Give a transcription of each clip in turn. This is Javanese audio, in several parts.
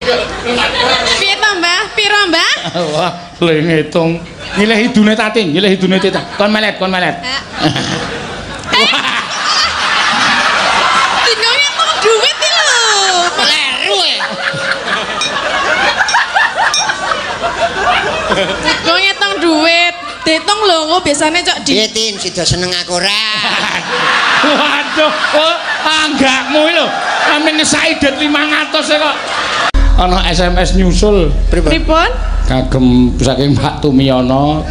Piye to, Mbah? Piro, Mbah? Wah, le ngitung. Nyilih idune Tatin, nyilih idune Tatin. Kon melet, kon melet. Tinggal ngitung duit iki lho. Kleru e. Tinggal ngitung duit. Diitung lho, engko biasane cok di Piye Tin, sida seneng aku ora? Waduh, oh, anggakmu iki lho. Ame ngesaki det 500 e kok. Ana SMS nyusul Pripun? Kagem saking Pak Tumiyono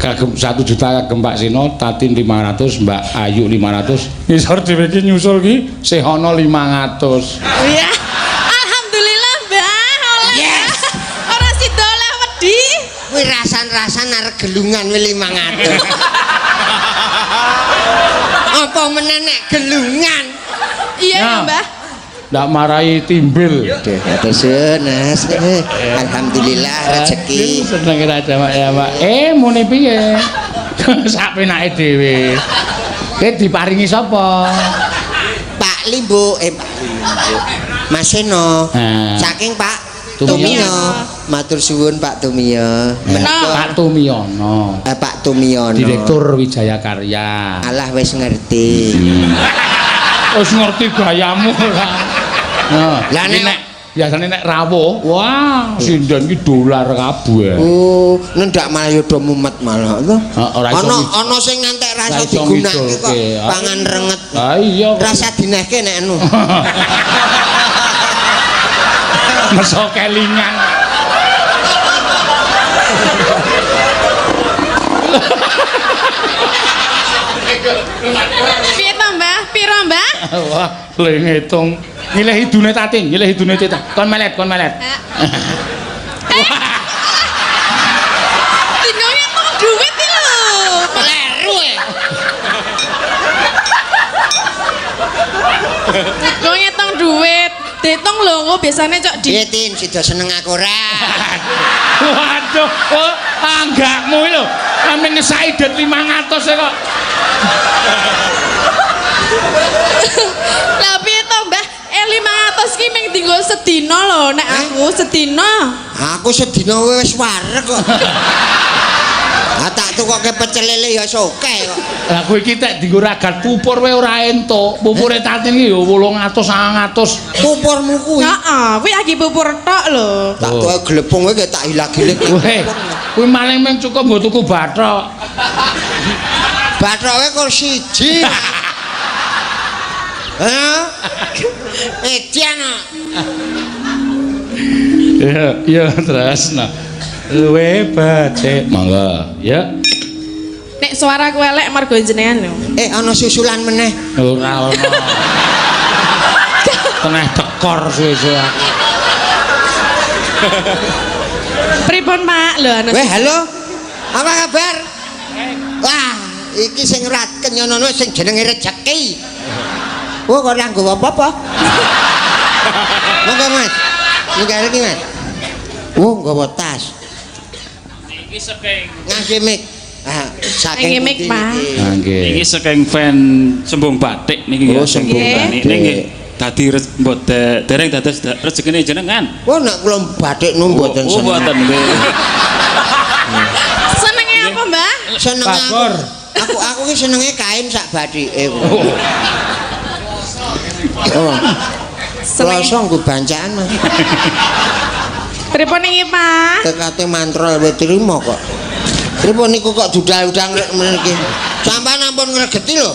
kagem 1 juta kagem Pak Seno, Tatin 500, Mbak Ayu 500. Ngisor dhewe iki nyusul ki sih ana 500. Iya. Alhamdulillah, Mbah. Oleh. Yes. Ora sida oleh wedi. Kuwi rasan-rasan arep gelungan kuwi 500. Apa meneh nek gelungan? Iya ya, Ya. Mbah. Ndak marai timbil. Duh, matur suwun, Mas. Alhamdulillah rezeki. Seneng ra jamak ya, Pak. Muni piye? Sak penake dhewe. Kowe diparingi sapa? Pak Limbo, Pak Limbo. Mas Seno. Saking Pak Tumiyo. Tumiyo. Matur suwun Pak Tumiyo. Menika Pak Tumiyono, Pak Tumiyono. Direktur Wijaya Karya. Alah wis ngerti. Wis ngerti gayamu ora. Nah, Lah, nek biasane nek rawuh, wah, sinden ki dolar kabeh. Oh, nendak malah yo do mumet malah to. Ora iso Ana ana sing ngantek rasa digunakake kok pangan renget. Ah iya. Rasa dinehke nek anu. Meso kelingan. Piye to, Mbah? Piro, Mbah? Wah, le ngitung. Nyilih idune Tatin, nyilih idune Tatin. Kon melet, kon melet. Tinggal ngitung duit iki lho. Kleru e. Tinggal ngitung duit. Diitung lho, engko biasane cok di Piye Tin, sida seneng aku ora? Waduh, oh, anggakmu iki lho. Ame ngesaki det 500 e kok. Lah piye to, Mbah? 500 ki mung dienggo sedina lho nek aku sedina. Aku sedina wis wareg kok. Ah tak tukoke pecel lele ya wis oke kok. Lah kowe iki tek dienggo ragat pupur wae ora entuk. Pupure Tatin iki ya 800 900. Pupurmu kuwi. Heeh, kuwi lagi pupur tok lho. Tak tuwa glepung kowe tak hilag-hilig. Weh, kuwi maling mung cukup nggo tuku bathok. Bathoke kok siji. Hah? Edian. Iya, iya terus nah. Luwe becik. Monggo, ya. Nek suaraku elek mergo jenengan lho. Ana susulan meneh. Ora ono. Teneh tekor suwe-suwe aku. Pripun, Pak? Lho ana. Weh, halo. Apa kabar? Wah, iki sing ora kenyono sing jenenge rejeki. Wah, kok ora nggawa apa-apa. Monggo, Mas. Nggih iki, Mas. Wah, nggawa tas. Iki saking Ngangge mic. Ah, saking Ngangge mic, Pak. Ah, nggih. iki saking fan Sembung Batik niki Oh, Sembung Batik. Niki nggih dadi mboten dereng dados rezekine jenengan. Wah, nek kula batik nu mboten Oh, seneng. mboten nggih. Senenge apa, Mbah? Seneng aku. Bagor. Aku ki senenge kain sak batike. Oh. Senenge. Kloso nggo bancaan, Mas. Pripun iki, Pak? Tekate mantrol wis trimo kok. Pripun niku kok dudal-udang rek mriki. Sampeyan ampun ngregeti lho.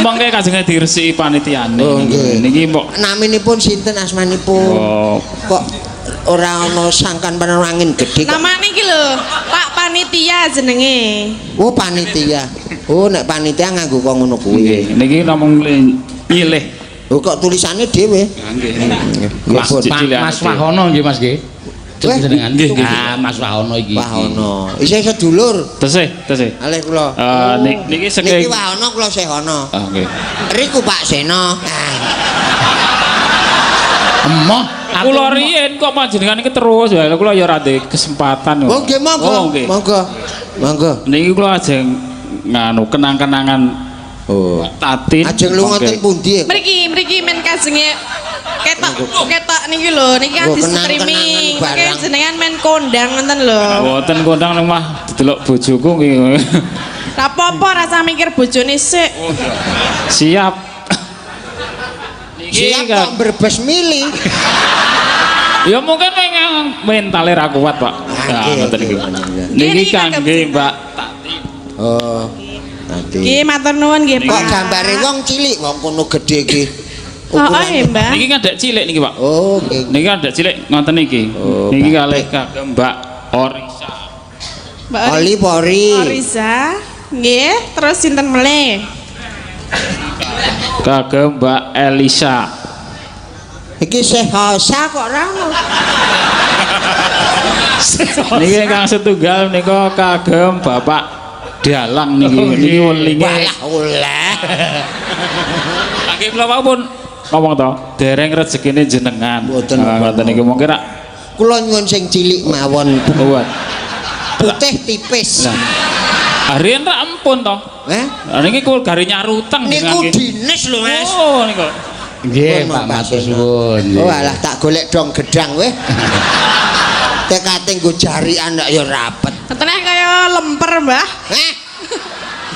Mongke kajenge diresiki panitiane. Oh, nggih. Niki mbok Naminipun sinten asmanipun? Oh. Kok ora ana sangkan angin gedhe kok. Namane iki lho, Pak Panitia jenenge. Oh, panitia. Oh, nek panitia nganggo kok ngono kuwi. Nggih, niki namung nyilih. Oh, kok tulisane dhewe. Nggih. Nggih, pun. Mas Wahono nggih, Mas nggih. Jenengan. Nggih, nggih. Ah, Mas Wahono iki. Wahono. Isih sedulur. Tesih, tesih. Alih kula. Niki saking Niki Wahono kula Sehono. Ah, nggih. Riku Pak Seno. Emoh, Kula riyen kok panjenengan iki terus ya kula ya ora ndek kesempatan. Oh, nggih monggo. Oh, nggih. Monggo. Monggo. Niki kula ajeng nganu kenang-kenangan Oh. Tatin. Ajeng lunga teng pundi? Mriki, mriki men kajenge ketok ketok niki lho, niki kan Oh, di kenang-kenangan streaming. barang. Mangke jenengan men kondang ngoten lho. Mboten kondang nang omah didelok bojoku nggih. Ra apa-apa rasa mikir bojone sik. Siap. Niki Siap kok brebes mili. Ya mungkin memang mentale ra kuat, Pak. Ya Nggih, ngoten nggih, niku. nggih. Niki Niki kangge Mbak Tati. Oh. Nanti. Nggih, matur nuwun nggih, Pak. Kok gambare wong cilik wong kono gedhe iki. Oh, oh, Mbah. Niki kan dek cilik niki, Pak. Oh, nggih. Niki kan dek cilik ngoten niki. Oh, Niki Pak. kalih kagem Mbak Orisa. Mbak Oli pori. Orisa. Nggih, terus sinten melih? Kagem Mbak Elisa. Iki sehosa kok ora ono. Niki ingkang setunggal menika kagem Bapak Dalang niki. Niki welinge. Walah oleh. Nggih kula wau pun ngomong to, dereng rezekine jenengan. Mboten Ah, napa-napa. ngoten niku mungkin rak Kula nyuwun sing cilik mawon, kuat. putih tipis. Lah. Harian rak ampun to. Eh? Lah niki kul gari nyaruteng Niku nggih. dines lho, Mas. Oh niku. Nggih, Pun, Pak Pak matur Seno. suwun. Oh alah tak golek dong gedang weh. Tekate nggo jarian kok ya rapet. Teneh kaya lemper, Mbah. Eh?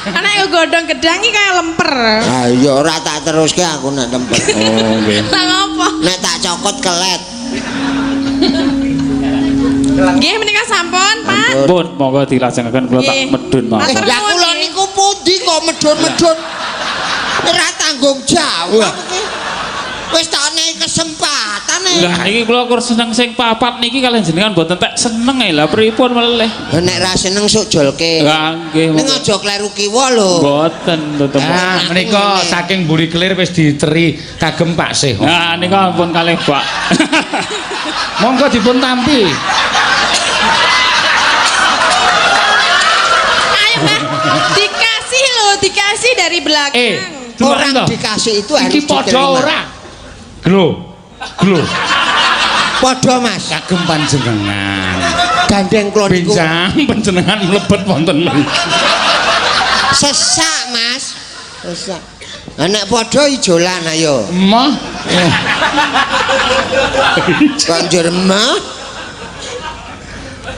Anak godhong gedang iki kaya lemper. Ah iya ora tak teruske aku nek tempat. Oh nggih. Lah ngopo? Nek tak cokot kelet. Nggih menika sampun, Pak. Pun monggo dilajengaken kula tak Nggih. medun mawon. Matur Lah nuwun, kula nggih. niku pundi kok medun-medun. Ora tanggung jawab iki. Wis tak nehi kesempatan e. Lah niki kula kur seneng sing papat niki kalian jenengan mboten tek seneng e lah pripun meleh. Lah nek ra seneng sok jolke. Lah nggih. Ning aja kleru kiwa lho. Mboten tetep. Ah, menika saking mburi kelir wis diteri kagem Pak Seho. Nah nika ampun kalih Pak. Monggo dipun tampi. Ayo, Mbah. Dikasih loh, dikasih dari belakang. Eh, Orang delok to. dikasih itu harus Iki padha diterima. ora? Glo. Glo. Padha Mas. Kagem panjenengan. Gandeng kula niku Benjang panjenengan mlebet wonten mriki. sesak Mas. Sesak. Lah nek padha ijolan ayo. Emoh. Kok njur mah?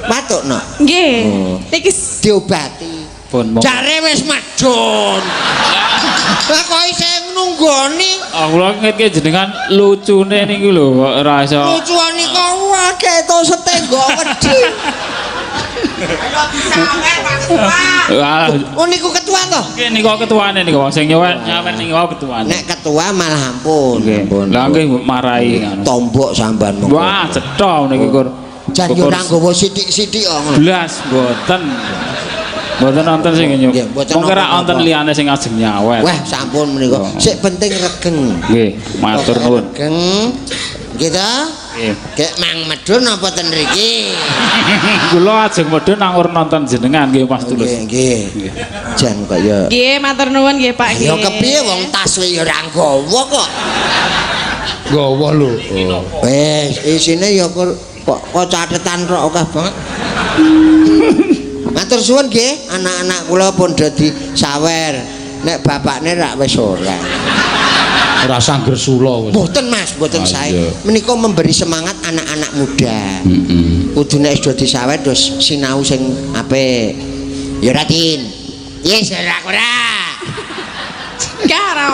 Patukno Nggih. Oh. Niki diobati. Pun monggo. Jare wis medun. Lah kok isih nunggoni? Ah kula ngetke jenengan lucune niku lho kok ora iso. Lucuane kok akeh to setenggok wedi. Wah, Oh niku ketua to? nggih niku ketuane niku sing nyawer nyawer niku wau ketuane. Nek ketua malah ampun. Nggih. Ampun. Lah nggih marahi ngono. Tombok sampean monggo. Wah, cetha niki kur. Jan yo ora nggawa sithik-sithik kok ngono. Blas mboten. Mboten wonten sing nyuk. Nggih, mboten Mongko ra napa-napa. wonten liyane sing ajeng nyawer. Wah, sampun menika. Oh. Sik penting regeng. Nggih, matur nuwun. Regeng. Nggih ta? Nggih. Gek mang medun apa ten mriki? Kula ajeng medhun anggur nonton jenengan nggih Mas Tulus. Nggih, nggih. Jan kok ya. nggih matur nuwun nggih Pak Ya nggih. kepiye wong tas wae ya ora nggawa kok. Gawa lho. Wis, isine ya kok kok catetan tok akeh banget. Matur suwun nggih, anak-anak kula pun dadi sawer. Nek bapakne rak wis ora. Ora sanggersula wis. Mboten Mas, mboten Ah, sae. iya. Menika memberi semangat anak-anak muda. Heeh. Kudu nek wis dadi sawer terus sinau sing apik. Ya Ratin. Yes, ora ora. Enggak, ora.